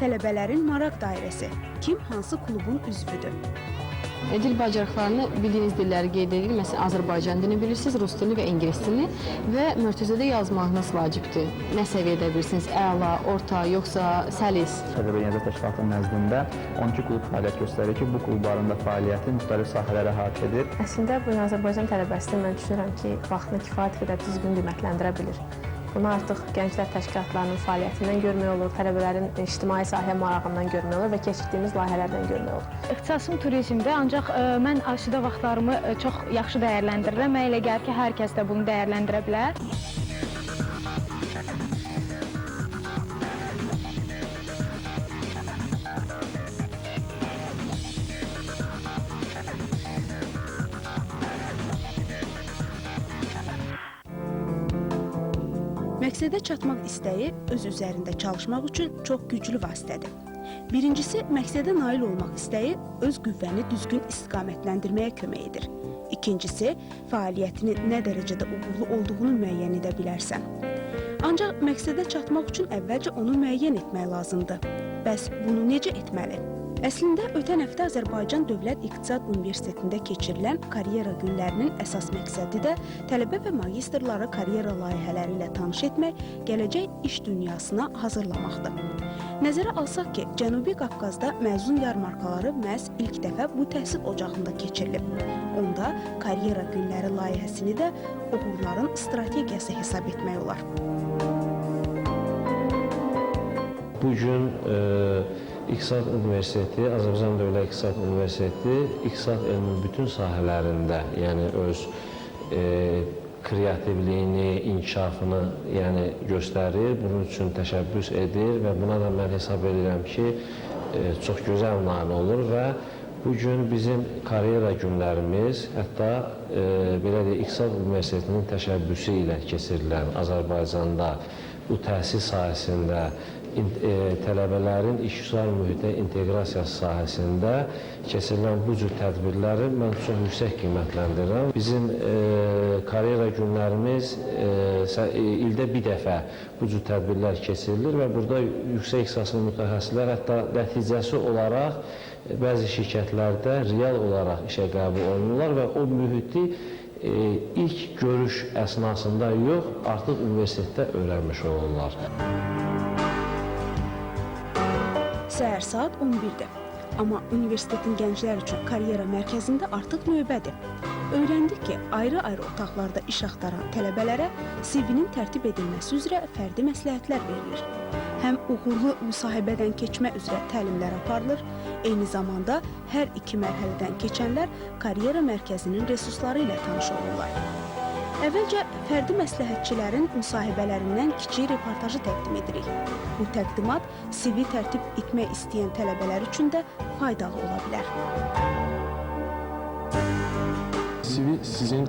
Tələbələrin maraq dairəsi. Kim hansı klubun üzvüdür? Dil bacarıqlarını bildiyiniz dilləri qeyd edirik. Məsələn, Azərbaycan dilini bilirsiniz, rus dilini və ingilis dilini və mörtəzədə yazmağınız vacibdir. Nə səviyyədə bilirsiniz? Əla, orta, yoxsa səlis? Tələbə Gənclər Təşkilatının nəzdində 12 klub fəaliyyət göstərir ki, bu klubların da fəaliyyəti müxtəlif sahələri əhatə edir. Əslində, bu gün Azərbaycan tələbəsi mən düşünürəm ki, vaxtını kifayət qədər düzgün qiymətləndirə bilir. Bunu artıq gənclər təşkilatlarının fəaliyyətindən görmək olur, tələbələrin ictimai sahəyə marağından görmək olur və keçirdiyimiz layihələrdən görmək olur. İxtisasım turizmdir, ancaq mən asudə vaxtlarımı çox yaxşı dəyərləndirirəm. Mənə elə gəlir ki, hər kəs də bunu dəyərləndirə bilər. Məqsədə çatmaq istəyi öz üzərində çalışmaq üçün çox güclü vasitədir. Birincisi, məqsədə nail olmaq istəyi öz qüvvəni düzgün istiqamətləndirməyə kömək edir. İkincisi, fəaliyyətinin nə dərəcədə uğurlu olduğunu müəyyən edə bilərsən. Ancaq məqsədə çatmaq üçün əvvəlcə onu müəyyən etmək lazımdır. Bəs bunu necə etməli? Əslində, ötən həftə Azərbaycan Dövlət İqtisad Universitetində keçirilən karyera günlərinin əsas məqsədi də tələbə və magistrları karyera layihələri ilə tanış etmək, gələcək iş dünyasına hazırlamaqdır. Nəzərə alsaq ki, Cənubi Qafqazda məzun yarmarkaları məhz ilk dəfə bu təhsil ocağında keçirilib. Onda karyera günləri layihəsini də uğurların strategiyası hesab etmək olar. Bugün İqtisad Universiteti, Azərbaycan Dövlət İqtisad Universiteti iqtisad elminin bütün sahələrində, yəni öz kreativliyini, inkişafını yəni göstərir, bunun üçün təşəbbüs edir və buna da mən hesab edirəm ki, çox gözəl nail olur və bugün bizim karyera günlərimiz, hətta belə deyək, İqtisad Universitetinin təşəbbüsü ilə keçirilən Azərbaycanda bu təhsil sahəsində tələbələrin işgüzar mühitə inteqrasiyası sahəsində keçirilən bu cür tədbirləri mən çox yüksək qiymətləndirirəm. Bizim karyera günlərimiz ildə bir dəfə bu cür tədbirlər keçirilir və burada yüksək ixtisaslı mütəxəssislər hətta nəticəsi olaraq bəzi şirkətlərdə real olaraq işə qəbul olunurlar və o mühiti ilk görüş əsnasında yox, artıq universitetdə öyrənmiş olurlar. Səhər saat 11-dir. Amma universitetin gənclər üçün karyera mərkəzində artıq növbədir. Öyrəndik ki, ayrı-ayrı otaqlarda iş axtaran tələbələrə CV-nin tərtib edilməsi üzrə fərdi məsləhətlər verilir. Həm uğurlu müsahibədən keçmə üzrə təlimlər aparılır, eyni zamanda hər iki mərhələdən keçənlər karyera mərkəzinin resursları ilə tanış olurlar. Əvvəlcə fərdi məsləhətçilərin müsahibələrindən kiçik reportajı təqdim edirik. Bu təqdimat CV tərtib etmək istəyən tələbələr üçün də faydalı ola bilər. CV sizin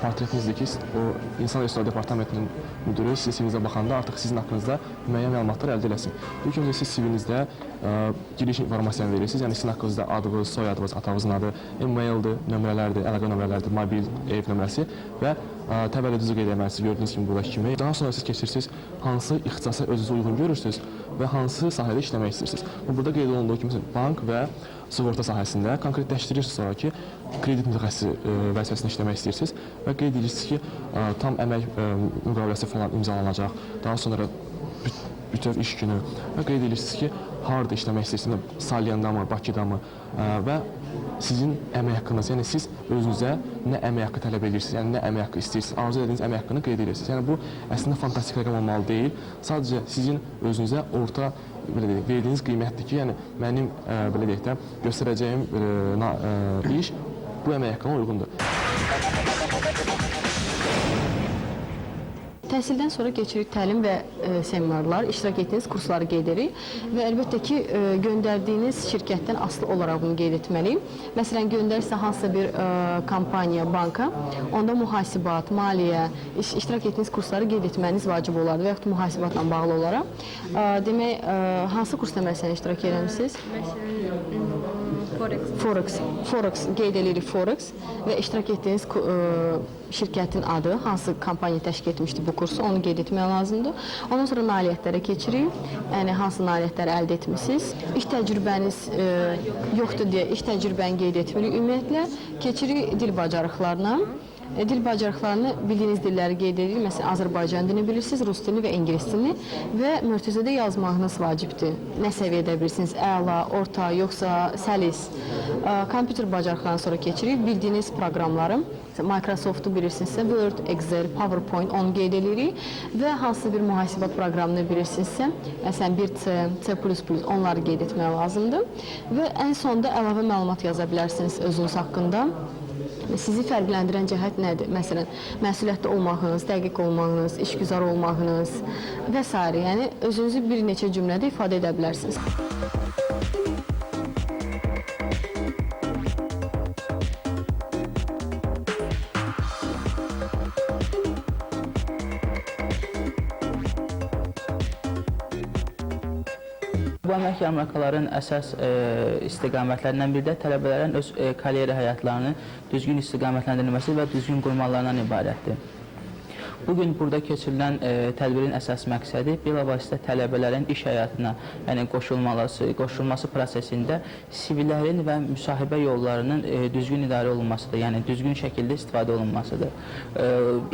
portretinizdəki o İnsan Resursları Departamentinin müdürü sizin CV-nizə baxanda artıq sizin haqqınızda müəyyən məlumatlar əldə eləsin. İlk öncə siz CV-nizdə giriş informasiyanı verirsiniz. Yəni sizin haqqınızda adınız, soyadınız, atanızın adı, e-maildir, nömrələrdir, əlaqə nömrələrdir, mobil, ev nömrəsi və təvəllüdünüzü qeyd etməlisiniz, gördüyünüz kimi buradakı kimi. Daha sonra siz keçirsiniz hansı ixtisasa özünüzü uyğun görürsünüz və hansı sahədə işləmək istəyirsiniz. Burada qeyd olunduğu kimi bank və sığorta sahəsində konkretləşdirirsiniz sonra ki, kredit mütəxəssisi vəzifəsində işləmək istəyirsiniz və qeyd edirsiniz ki, tam əmək müqaviləsi falan imzalanacaq, daha sonra bütöv iş günü və qeyd edirsiniz ki, harada işləmək istəyirsiniz, Salyandamı, Bakıdamı və sizin əmək haqqınız, yəni siz özünüzə nə əmək haqqı tələb edirsiniz, yəni nə əmək haqqı istəyirsiniz, arzu etdiyiniz əmək haqqını qeyd edirsiniz. Yəni bu əslində fantastik rəqəm olmalı deyil, sadəcə sizin özünüzə orta belə deyək, verdiyiniz qiymətdir ki, yəni mənim belə deyək də göstərəcəyim iş bu əmək haqqına uyğundur. Təhsildən sonra keçirik təlim və seminarlar, iştirak etdiyiniz kursları qeyd edirik və əlbəttə ki, göndərdiyiniz şirkətdən asılı olaraq bunu qeyd etməliyim. Məsələn, göndərirsə hansısa bir kompaniya, banka, onda mühasibat, maliyyə, iştirak etdiyiniz kursları qeyd etməyiniz vacib olardı və yaxud mühasibatla bağlı olaraq. Demək, hansı kursda məsələn iştirak eləmisiniz? Məsələn, Forex, qeyd edirik Forex və iştirak etdiyiniz şirkətin adı, hansı kampaniya təşkil etmişdi bu kursu, onu qeyd etmək lazımdır. Ondan sonra nailiyyətlərə keçirik. Yəni hansı nailiyyətləri əldə etmisiniz? İş təcrübəniz yoxdur deyə iş təcrübəni qeyd etmirik ümumiyyətlə. Keçirik dil bacarıqlarına. Dil bacarıqlarını bildiyiniz dilləri qeyd edirik. Məsələn, Azərbaycan dilini bilirsiniz, rus dilini və ingilis dilini və mörtəzədə yazmağınız vacibdir. Nə səviyyədə bilirsiniz? Əla, orta, yoxsa səlis. Kompüter bacarıqlarını sonra keçirik. Bildiyiniz proqramları, Microsoft-u bilirsinizsə, Word, Excel, PowerPoint onu qeyd edirik və hansısa bir mühasibat proqramını bilirsinizsə, məsələn, 1C, C++, onları qeyd etmək lazımdır. Və ən sonda əlavə məlumat yaza bilərsiniz özünüz haqqında. Sizi fərqləndirən cəhət nədir? Məsələn, məsuliyyətli olmağınız, dəqiq olmağınız, işgüzar olmağınız və s. Yəni, özünüzü bir neçə cümlədə ifadə edə bilərsiniz. Bu əmək yarmarkaların əsas istiqamətlərindən biri də tələbələrin öz karyera həyatlarını düzgün istiqamətləndirilməsi və düzgün qurmalarından ibarətdir. Bugün burada keçirilən tədbirin əsas məqsədi bilavasitə tələbələrin iş həyatına, yəni qoşulması prosesində CV-lərin və müsahibə yollarının düzgün idarə olunmasıdır, yəni düzgün şəkildə istifadə olunmasıdır.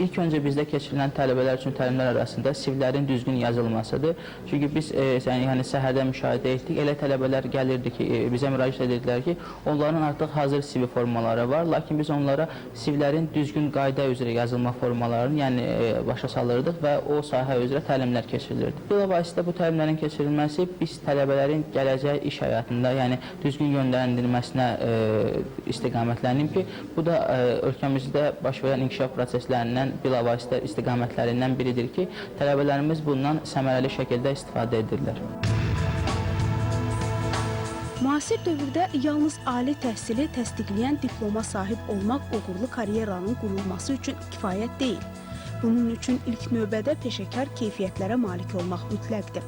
İlk öncə bizdə keçirilən tələbələr üçün təlimlər arasında CV-lərin düzgün yazılmasıdır. Çünki biz yəni səhərdə müşahidə etdik, elə tələbələr gəlirdi ki, bizə müraciət edirdilər ki, onların artıq hazır CV formaları var, lakin biz onlara CV-lərin düzgün qayda üzrə yazılma formalarını, yəni başa salırdıq və o sahə üzrə təlimlər keçirilirdi. Bilavasitə bu təlimlərin keçirilməsi biz tələbələrin gələcək iş həyatında, yəni düzgün yönləndirilməsinə istiqamətlənib ki, bu da ölkəmizdə baş verən inkişaf proseslərindən bilavasitə istiqamətlərindən biridir ki, tələbələrimiz bundan səmərəli şəkildə istifadə edirlər. Müasir dövrdə yalnız ali təhsili təsdiqləyən diploma sahib olmaq uğurlu karyeranın qurulması üçün kifayət deyil. Bunun üçün ilk növbədə peşəkar keyfiyyətlərə malik olmaq mütləqdir.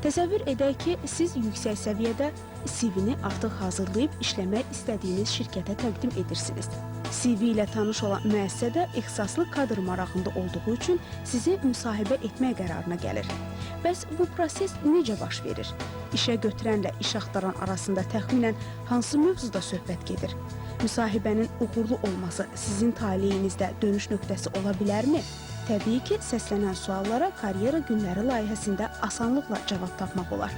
Təsəvvür edək ki, siz yüksək səviyyədə CV-ni artıq hazırlayıb işləmək istədiyiniz şirkətə təqdim edirsiniz. CV ilə tanış olan müəssisə də ixtisaslı kadr marağında olduğu üçün sizi müsahibə etmək qərarına gəlir. Bəs bu proses necə baş verir? İşə götürənlə iş axtaran arasında təxminən hansı mövzuda söhbət gedir? Müsahibənin uğurlu olması sizin taleyinizdə dönüş nöqtəsi ola bilərmi? Təbii ki, səslənən suallara Karyera Günləri layihəsində asanlıqla cavab tapmaq olar.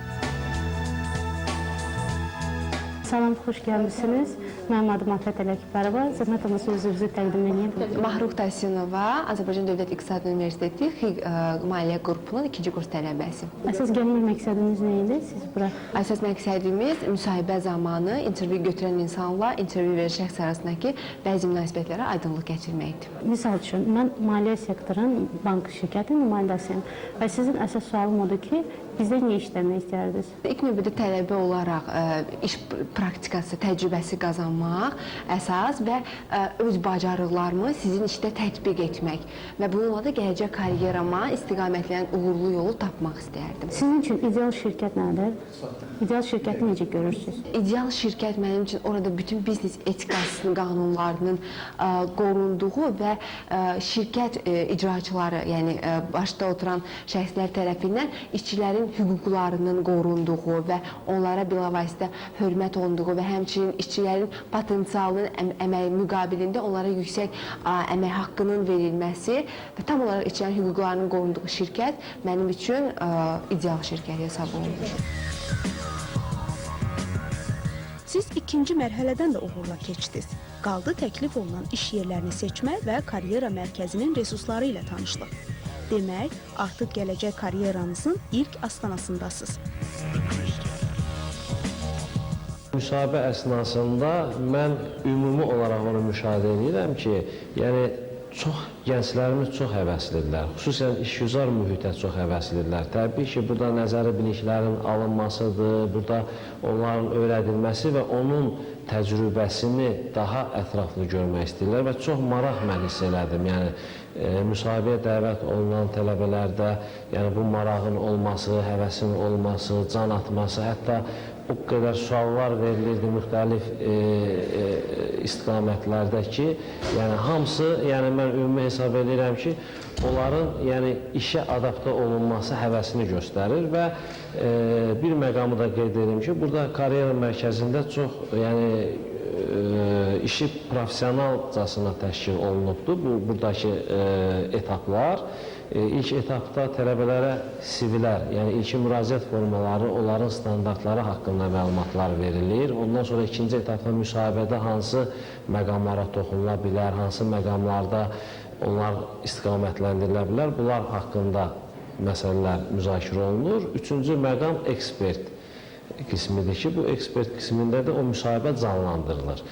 Salam, xoş gəlmisiniz. Mənim adım Afət Ələkbərova. Zəhmət olmasa özünüzü təqdim edeyim. Mahrux Təhsinova, Azərbaycan Dövlət İqtisadi Universiteti XİQ Maliyyə qrupunun 2-ci kurs tələbəsi. Əsas gəlmək məqsədiniz nə idi? Siz bura? Əsas məqsədimiz müsahibə zamanı intervyu götürən insanla intervyu verən şəxs arasındakı bəzi münasibətlərə aydınlıq gətirməkdir. Misal üçün, mən maliyyə sektorunun bank şirkətinin nümayəndəsiyəm və sizin əsas sualım odur ki, bizdə niyə işləmək istəyərdiniz? İlk növbədə tələbə olaraq iş praktikası, təcrübəsi qazanmaq əsas və öz bacarıqlarımı sizin işdə tətbiq etmək və bununla da gələcək karyerama istiqamətlənən uğurlu yolu tapmaq istəyərdim. Sizin üçün ideal şirkət nədir? İdeal şirkəti necə görürsünüz? İdeal şirkət mənim üçün orada bütün biznes etikasının, qanunlarının qorunduğu və şirkət icraçıları, yəni başda oturan şəxslər tərəfindən işçilərin hüquqlarının qorunduğu və onlara bilavasitə hörmət olunduğu və həmçinin işçilərin potensialının əmək müqabilində onlara yüksək əmək haqqının verilməsi və tam olaraq işçilərin hüquqlarının qorunduğu şirkət mənim üçün ideal şirkət hesab olunur. Siz ikinci mərhələdən də uğurla keçdiniz. Qaldı təklif olunan iş yerlərini seçmə və karyera mərkəzinin resursları ilə tanışlıq. Demək, artıq gələcək karyeranızın ilk astanasındasınız. Müsahibə əsnasında mən ümumi olaraq onu müşahidə edirəm ki, yəni çox gənclərimiz çox həvəslidirlər. Xüsusən işgüzar mühitə çox həvəslidirlər. Təbii ki, burada nəzəri biliklərin alınmasıdır, burada onların öyrədilməsi və onun təcrübəsini daha ətraflı görmək istəyirlər və çox maraq mən hiss elədim. Yəni, müsahibəyə dəvət olunan tələbələrdə, yəni bu marağın olması, həvəsin olması, can atması, hətta o qədər suallar verilirdi müxtəlif istiqamətlərdə ki, yəni hamısı, yəni mən ümumi hesab edirəm ki, onların yəni işə adaptə olunması həvəsini göstərir və bir məqamı da qeyd edim ki, burada karyera mərkəzində çox yəni işi professionalcasına təşkil olunubdur bu buradakı etaplar. İlk etapda tələbələrə CV-lər, yəni ilkin müraciət formaları, onların standartları haqqında məlumatlar verilir. Ondan sonra ikinci etapda müsahibədə hansı məqamlara toxunula bilər, hansı məqamlarda onlar istiqamətlendirilə bilər, bunlar haqqında məsələlər müzakirə olunur. Üçüncü məqam ekspert qismidir ki, bu ekspert qismində də o müsahibə canlandırılır.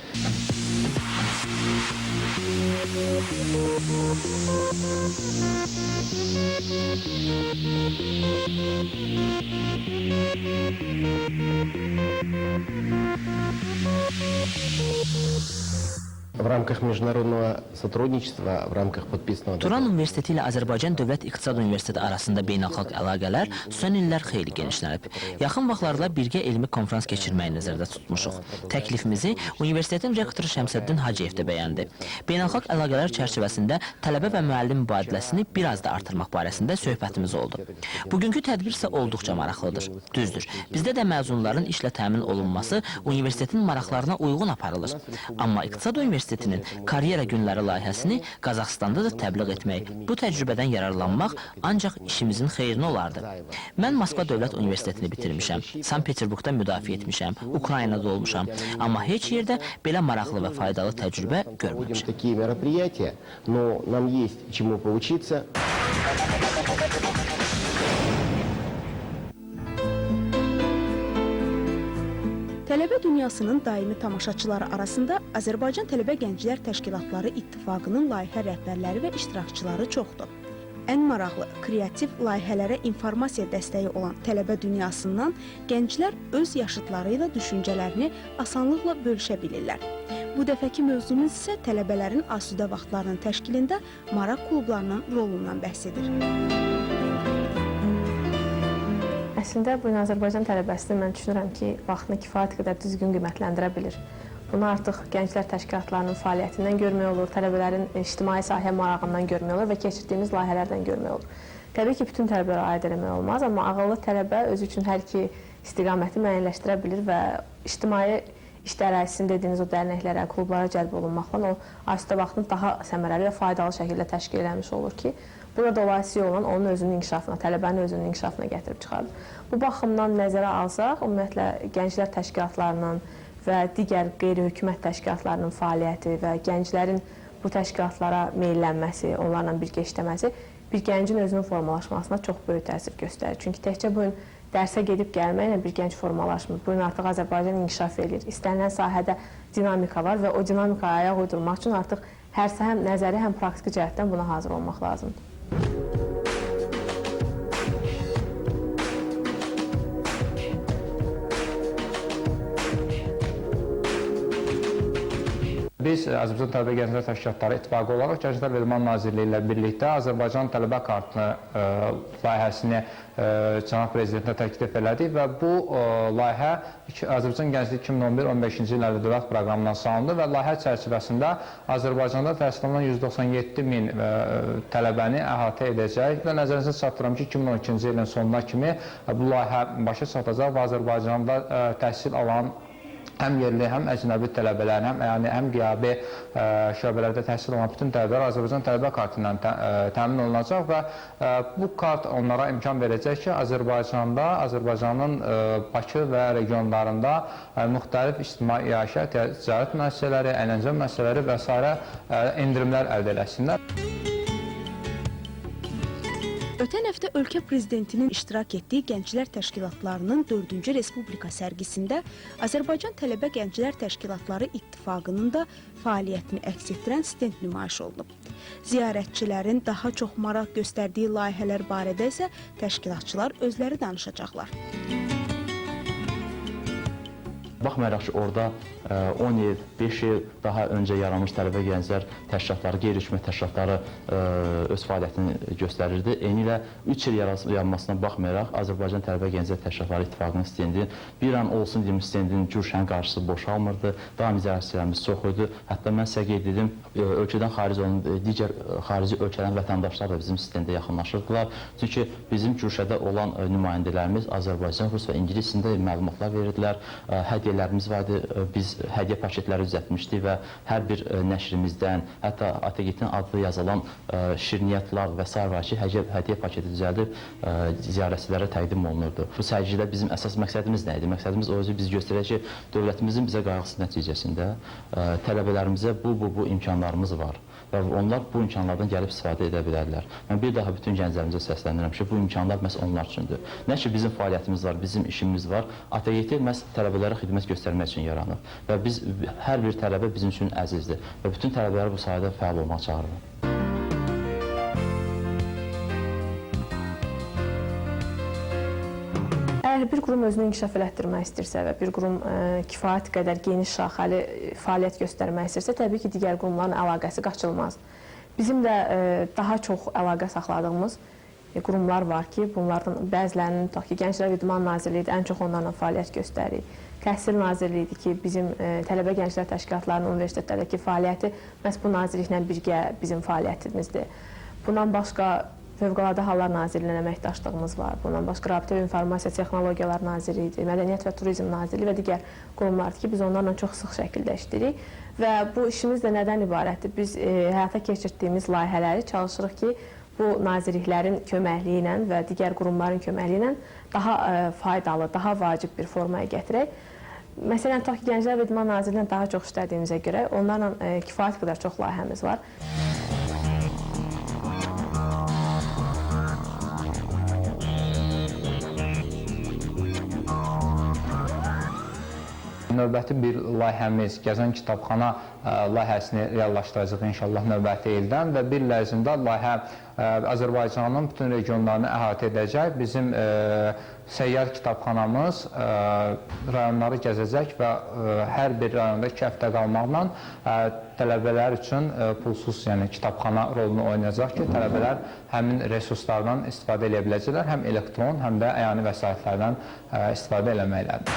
В рамках международного сотрудничества, в рамках подписанного Turan Universiteti ilə Azərbaycan Dövlət İqtisad Universiteti arasında beynəlxalq əlaqələr son illər xeyli genişlənib. Yaxın vaxtlarda birgə elmi konfrans keçirməyi nəzərdə tutmuşuq. Təklifimizi universitetin rektoru Şəmsəddin Hacıyev də bəyəndi. Beynəlxalq əlaqələr çərçivəsində tələbə və müəllim mübadiləsini biraz da artırmaq barəsində söhbətimiz oldu. Bugünkü tədbir isə olduqca maraqlıdır. Düzdür, bizdə də məzunların işlə təmin olunması universitetin maraqlarına uyğun aparılır. Amma İqtisad Universitetinin karyera günləri layihəsini Qazaxıstanda da təbliğ etmək, bu təcrübədən yararlanmaq ancaq işimizin xeyrinə olardı. Mən Moskva Dövlət Universitetini bitirmişəm, Sankt-Peterburqda müdafiə etmişəm, Ukraynada olmuşam, amma heç yerdə belə maraqlı və faydalı təcrübə görməmişəm. Такие мероприятия, но нам есть чему поучиться. Tələbə dünyasının daimi tamaşaçıları arasında Azərbaycan Tələbə Gənclər Təşkilatları İttifaqının layihə rəhbərləri və iştirakçıları çoxdur. Ən maraqlı, kreativ layihələrə informasiya dəstəyi olan tələbə dünyasından gənclər öz yaşıtları ilə düşüncələrini asanlıqla bölüşə bilirlər. Bu dəfəki mövzumuz isə tələbələrin asudə vaxtlarının təşkilində maraq klublarının rolundan bəhs edir. Əslində, bu gün Azərbaycan tələbəsini mən düşünürəm ki, vaxtını kifayət qədər düzgün qiymətləndirə bilir. Bunu artıq gənclər təşkilatlarının fəaliyyətindən görmək olur, tələbələrin ictimai sahəyə marağından görmək olur və keçirdiyimiz layihələrdən görmək olur. Təbii ki, bütün tələbələrə aid eləmək olmaz, amma ağıllı tələbə özü üçün hər iki istiqaməti müəyyənləşdirə bilir və ictimai işlər ərazisinin dediyiniz o dərnəklərə, klublara cəlb olunmaqla o asudə vaxtını daha səmərəli və faydalı şəkildə təşkil eləmiş olur ki, bu da dolayısı yolla onun özünün inkişafına, tələbənin özünün inkişafına gətirib çıxardır. Bu baxımdan nəzərə alsaq, ümumiyyətlə, gənclər təşkilatlarının və digər qeyri-hökumət təşkilatlarının fəaliyyəti və gənclərin bu təşkilatlara meyllənməsi, onlarla birgə işləməsi bir gəncin özünün formalaşmasına çox böyük təsir göstərir. Çünki təkcə bu gün dərsə gedib gəlməklə bir gənc formalaşmır. Bu gün artıq Azərbaycan inkişaf edir. İstənilən sahədə dinamika var və o dinamikaya ayaq uydurmaq üçün artıq hər həm nəzəri, həm praktiki cəhətdən buna hazır olmaq lazımdır. Biz Azərbaycan Tələbə Gənclər Təşkilatları İttifaqı olaraq Gənclər və İdman Nazirliyi ilə birlikdə Azərbaycan Tələbə Kartını layihəsini Cənab Prezidentinə təklif elədik və bu layihə Azərbaycan Gənclik 2011-15-ci illərdə dövlət proqramından salındı və layihə çərçivəsində Azərbaycanda təhsil alan 197 min tələbəni əhatə edəcək və nəzərinizə çatdırıram ki, 2012-ci ilin sonuna kimi bu layihə başa çatacaq və Azərbaycanda təhsil alan həm yerli, həm əcnəbi tələbələr, həm qiyabi şöbələrdə təhsil alan bütün tələbələr Azərbaycan tələbə kartı ilə təmin olunacaq və bu kart onlara imkan verəcək ki, Azərbaycanda, Azərbaycanın Bakı və regionlarında müxtəlif ictimai iaşə, ticarət müəssisələri, əyləncə müəssisələri və sairə endirimlər əldə eləsinlər. Ötən həftə ölkə prezidentinin iştirak etdiyi Gənclər Təşkilatlarının 4-cü Respublika sərgisində Azərbaycan Tələbə Gənclər Təşkilatları İttifaqının da fəaliyyətini əks etdirən stend nümayiş olunub. Ziyarətçilərin daha çox maraq göstərdiyi layihələr barədə isə təşkilatçılar özləri danışacaqlar. Baxmayaraq ki, orada 10 il, 5 il daha öncə yaranmış tələbə gənclər təşkilatları, qeyri-hökumət təşkilatları öz fəaliyyətini göstərirdi. Eynilə 3 il yaranmasına baxmayaraq Azərbaycan Tələbə Gənclər Təşkilatları İttifaqının stendi bir an olsun deyim, stendinin Gülşənin qarşısı boşalmırdı. Daim ziyarətçilərimiz çox idi. Hətta mən sizə qeyd edim, ölkədən xaric olan digər xarici ölkələrin vətəndaşları da bizim stendə yaxınlaşırdılar. Çünki bizim Gülşədə olan nümayəndələrimiz Azərbaycan, rus və ingilis dilində məlumatlar verirdilər. Hədiyyələrimiz var idi, biz hədiyyə paketləri düzəltmişdik və hər bir nəşrimizdən, hətta ATGT-nin adı yazılan şirniyyatlar və sair var ki, hədiyyə paketi düzəldib ziyarətçilərə təqdim olunurdu. Bu sərgidə bizim əsas məqsədimiz nə idi? Məqsədimiz o idi, biz göstərək ki, dövlətimizin bizə qayğısı nəticəsində tələbələrimizə bu imkanlarımız var və onlar bu imkanlardan gəlib istifadə edə bilərlər. Mən bir daha bütün gənclərimizə səslənirəm ki, bu imkanlar məhz onlar üçündür. Nə ki, bizim fəaliyyətimiz var, bizim işimiz var, ATGT məhz tələbələrə xidmət göstərmək üçün yaranıb və biz, hər bir tələbə bizim üçün əzizdir və bütün tələbələri bu sahədə fəal olmağa çağırıram. Əgər bir qurum özünü inkişaf elətdirmək istəyirsə və bir qurum kifayət qədər geniş şaxəli fəaliyyət göstərmək istəyirsə, təbii ki, digər qurumların əlaqəsi qaçılmaz. Bizim də daha çox əlaqə saxladığımız qurumlar var ki, bunlardan bəzilərinin, tutaq ki, Gənclər və İdman Nazirliyidir, ən çox onlarla fəaliyyət göstəririk. Təhsil Nazirliyidir ki, bizim tələbə gənclər təşkilatlarının universitetlərdəki fəaliyyəti məhz bu nazirliklə birgə bizim fəaliyyətimizdir. Bundan başqa Fövqəladə Hallar Nazirliyinə əməkdaşlığımız var. Bundan başqa Rabitə və İnformasiya Texnologiyalar Nazirliyidir, Mədəniyyət və Turizm Nazirliyi və digər qurumlardır ki, biz onlarla çox sıx şəkildə işləyirik. Və bu işimiz də nədən ibarətdir? Biz həyata keçirdiyimiz layihələri çalışırıq ki, bu nazirliklərin köməkliyi ilə və digər qurumların köməkliyi ilə daha faydalı, daha vacib bir formaya gətirək. Məsələn, tutaq ki, Gənclər və İdman Nazirliyinə daha çox işlədiyimizə görə onlarla kifayət qədər çox layihəmiz var. Növbəti bir layihəmiz Gəzən Kitabxana layihəsini reallaşdıracaq inşallah növbəti ildən və bir il ərzində layihə Azərbaycanın bütün regionlarını əhatə edəcək. Bizim səyyar kitabxanamız rayonları gəzəcək və hər bir rayonda 2 həftə qalmaqla tələbələr üçün pulsuz, yəni kitabxana rolunu oynayacaq ki, tələbələr həmin resurslardan istifadə edə biləcəklər, həm elektron, həm də əyani vəsaitlərdən istifadə eləməklədir.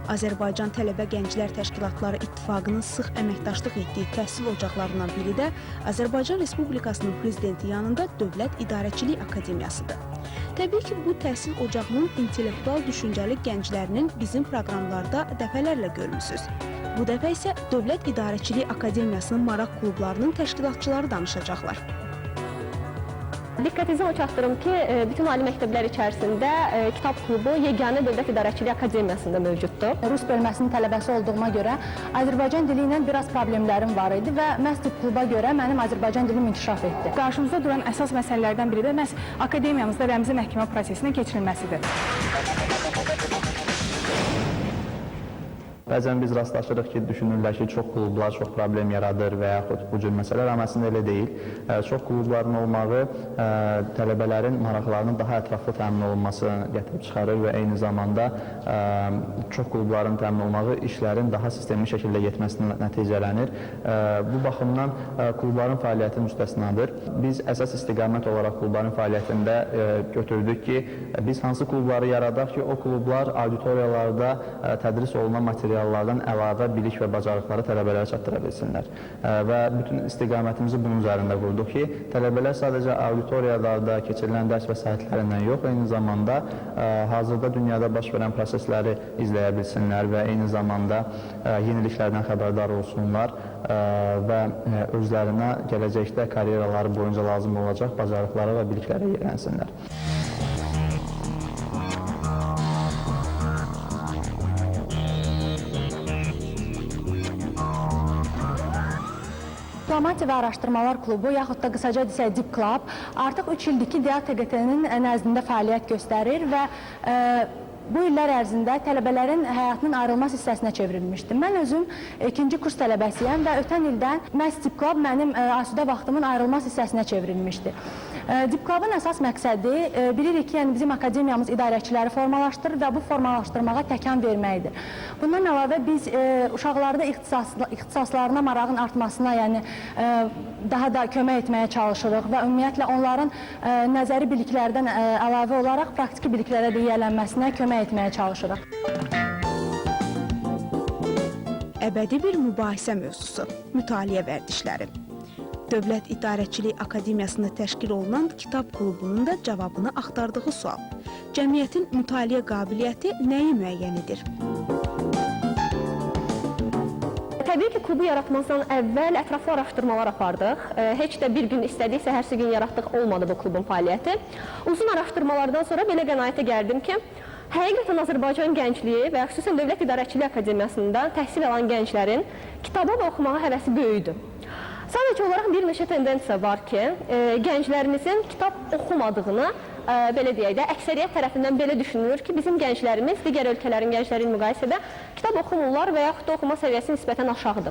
Azərbaycan Tələbə Gənclər Təşkilatları İttifaqının sıx əməkdaşlıq etdiyi təhsil ocaqlarından biri də Azərbaycan Respublikasının Prezidenti yanında Dövlət İdarəçilik Akademiyasıdır. Təbii ki, bu təhsil ocağının intellektual düşüncəli gənclərinin bizim proqramlarda dəfələrlə görmüsünüz. Bu dəfə isə Dövlət İdarəçilik Akademiyasının maraq klublarının təşkilatçıları danışacaqlar. Diqqətinizə o çatdırım ki, bütün ali məktəblər içərisində kitab klubu yeganə Dövlət İdarəçiliyi Akademiyasında mövcuddur. Rus bölməsinin tələbəsi olduğuma görə Azərbaycan dili ilə biraz problemlərim var idi və məhz kluba görə mənim Azərbaycan dilim inkişaf etdi. Qarşımızda duran əsas məsələlərdən biri də məhz akademiyamızda rəmzi məhkəmə prosesinin keçirilməsidir. Bəzən biz rastlaşırıq ki, düşünürlər ki, çox klublar çox problem yaradır və yaxud bu cür məsələlər, amma əslində elə deyil. Çox klubların olmağı tələbələrin maraqlarının daha ətraflı təmin olunmasını gətirib çıxarır və eyni zamanda çox klubların təmin olmağı işlərin daha sistemli şəkildə getməsinə nəticələnir. Bu baxımdan klubların fəaliyyəti müstəsnadır. Biz əsas istiqamət olaraq klubların fəaliyyətində götürdük ki, biz hansı klubları yaradaq ki, o klublar auditoriyalarda tədris olunan material materiallardan əlavə bilik və bacarıqları tələbələrə çatdıra bilsinlər. Və bütün istiqamətimizi bunun üzərində qurduq ki, tələbələr sadəcə auditoriyalarda keçirilən dərs vəsaitlərindən yox, eyni zamanda hazırda dünyada baş verən prosesləri izləyə bilsinlər və eyni zamanda yeniliklərdən xəbərdar olsunlar və özlərinə gələcəkdə karyeraları boyunca lazım olacaq bacarıqlara və biliklərə yiyələnsinlər. Diplomatiya və Araşdırmalar Klubu, yaxud da qısaca desək Dip Club, artıq 3 ildir ki, DİA-TQT-nin nəzdində fəaliyyət göstərir və bu illər ərzində tələbələrin həyatının ayrılmaz hissəsinə çevrilmişdi. Mən özüm ikinci kurs tələbəsiyəm və ötən ildən məhz Dip Club mənim asudə vaxtımın ayrılmaz hissəsinə çevrilmişdi. Dip Club'ın əsas məqsədi bilirik ki, yəni bizim akademiyamız idarəçiləri formalaşdırır və bu formalaşdırmağa təkan verməkdir. Bundan əlavə biz uşaqlarda ixtisaslarına marağın artmasına, yəni daha da kömək etməyə çalışırıq və ümumiyyətlə onların nəzəri biliklərdən əlavə olaraq praktiki biliklərə də yiyələnməsinə kömək etməyə çalışırıq. Əbədi bir mübahisə mövzusu, mütaliə vərdişləri. Dövlət İdarəçilik Akademiyasında təşkil olunan kitab klubunun da cavabını axtardığı sual. Cəmiyyətin mütaliə qabiliyyəti nəyi müəyyən edir? Təbii ki, klubu yaratmazdan əvvəl ətraflı araşdırmalar apardıq. Heç də bir gün istədiksə, hər gün yaratdıq olmadı bu klubun fəaliyyəti. Uzun araşdırmalardan sonra belə qənaətə gəldim ki, həqiqətən Azərbaycan gəncliyi və xüsusən Dövlət İdarəçilik Akademiyasında təhsil alan gənclərin kitaba və oxumağa həvəsi böyüdü. Sadəcə olaraq bir neçə tendensiya var ki, gənclərimizin kitab oxumadığını, belə deyək də, əksəriyyət tərəfindən belə düşünülür ki, bizim gənclərimiz digər ölkələrin gəncləri ilə müqayisədə kitab oxumurlar və yaxud da oxuma səviyyəsi nisbətən aşağıdır.